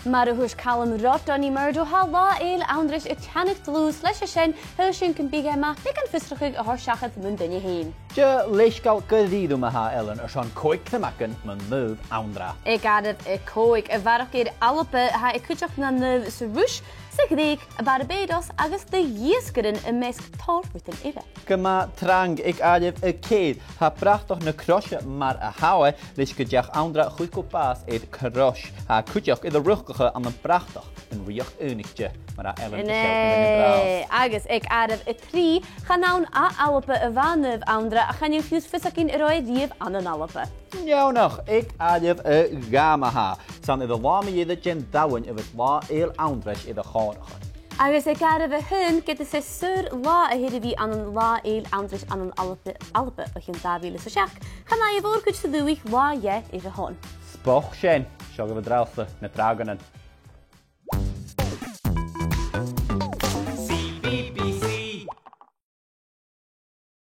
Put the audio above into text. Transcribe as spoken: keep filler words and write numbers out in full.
Mar a thuirt Calum Rod Donnie Murdo, tha Latha Fhèill Anndrais a' teannadh dlùth, leis a sin, shaoil sinn gum biodh e math beagan fiosrachaidh a thoirt seachad mun duine fhèin. Dè leisgeul gu ruige ma-thà, Ellen, airson còig cnuimheagan mu Naomh Anndra? Aig àireamh a còig, a bharrachd air Alba, tha e cuideachd na naomh sa Ruis, sa Ghrèig, a Bharbàdos agus do dh'iasgairean am measg tòrr rudan eile. Gu math trang. Aig àireamh a ceithir, tha Bratach na Croise mar a tha e, leis gun deach Anndra a chur gu bàs air crois. Tha e cuideachd air a riochdachadh ann am Bratach, an Rìoghachd Aonaichte, mar a tha Ellen a' sealltainn an-dràsta. Agus aig àireamh a trì, chan ann à Alba a bha Naomh Anndra, ach chan eil fiù 's fios againn an robh e riamh ann an Alba. Neònach. Aig àireamh a dhà ma-thà, 's ann air an latha mu dheireadh den Samhain a bhios Latha Fhèill Anndrais air a chomharrachadh. Agus aig àireamh a h-aon, ged as e saor-latha a th' air a bhith ann an Latha Fhèill Anndrais ann an Alba, Alba o chionn dà mhìle 's a seachd, chan fhaigh a' mhòr-chuid san dùthaich latha dheth air a shon. 'S bochd sin. Seo agaibh an-dràsta Na Dràgainean.